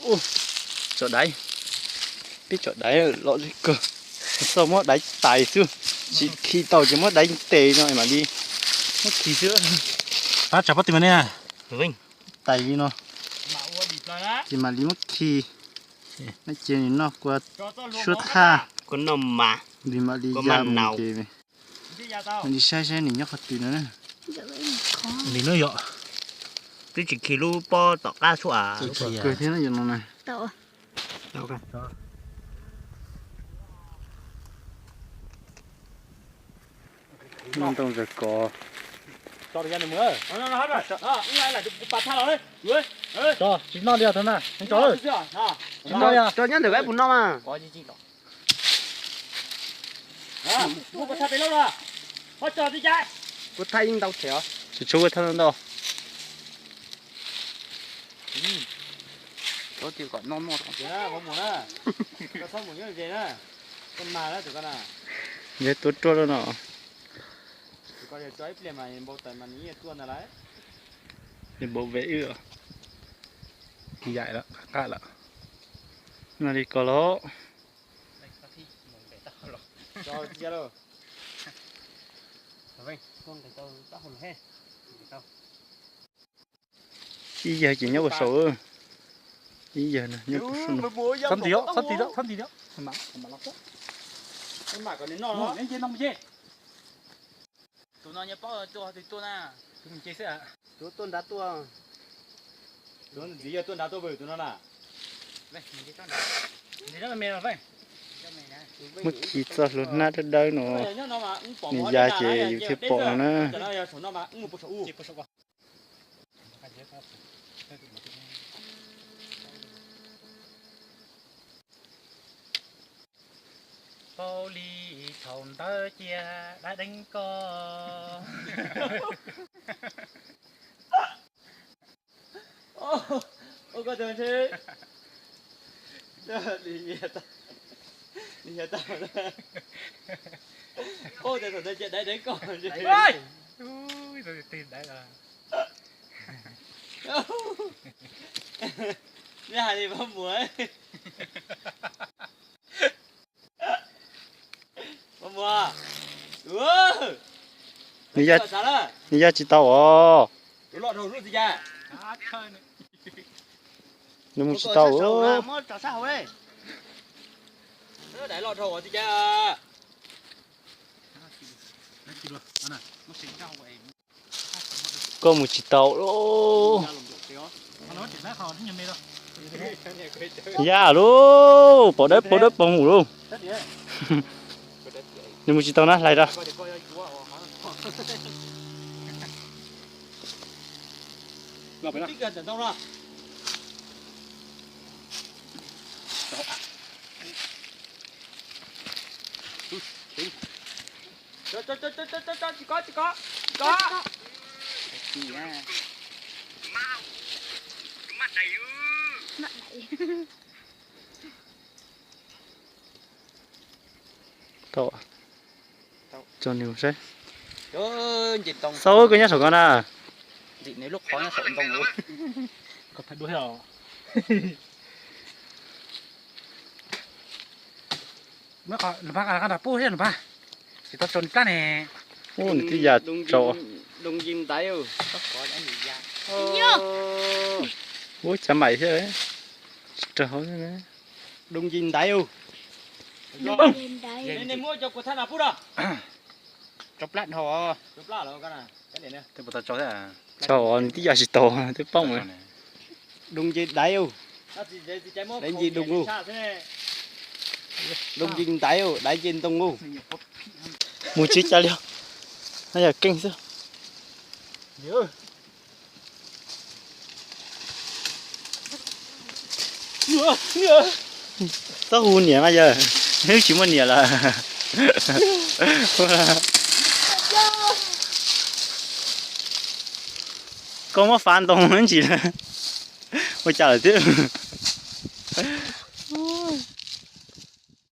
Tsom daiv, peb tsom daiv lom zeb kawg, txhob muab daiv tais xwb, tsis khi tau ces muab daiv tes no mam li muab khi xwb. Pab tsam pob tw mas ne, tais li no, ces mam li muab khi, ces nws noj kua suab thaj, li mam li ya mus ces mam li saib saib nws nyob qhov twg no. Li no yom, twb tsis khi lub pob tom qab xwb. Kawg thiab no yom no na. Noj ntoo zas kov. Tsis noj li thaum na, tsis noj li. Tsis noj li. Kuv thaj yeej ntau thiab. Tsis tshua kuv thaj ntau. Yog tuav ruaj no. Nws npau ve wb, yaim lawm, qab lawm. Noj li ko los. Ib yawg ces nyob puag saud, ib yawg nyob puag saud. Tus no nyob paub tua twg tua na, tus nce xwb. Tus tuaj nrad tuaj, tus ntxiv yog tuaj nrad tuaj tus no na. Muab khi txoj hlua hnab dawb dawb no, nws ya ces yus thiaj pom no na. Paub li thaum ntawd cia dab deeb koj. Ua koj tus ntshe, paub tias thaum ntawd cia dab deeb koj. Neb hais li Paj Muas. Nws ya tsis tau os. Nws mus tsis tau. Koj mus tsis tau. Ya lauj, pom dawb paug dawb paug mus lauj. Nws mus tsis tau na, hlais rau. Tsis kov, tsis kov, tsis kov. Tau, tso nws saib. Xaub, koj nyob saum ko na. Tsis tau tso nws plab ne. Ub, nws twb ya tso. Ub, cav maim thiab. Tsis raug hauv. Tso os, nws twb ya tsis tau, twb poob lawm. Đùng gì đấy không? Đánh gì đùng không? Đùng gì đấy không? Đánh gì đùng không? Mus tsis cas li, no yog keej xwb. Txhob hu niam mas yawg, wb tsis muaj niam lawm. Koj muab fav ntoo ntsis, ua cas lawm twb.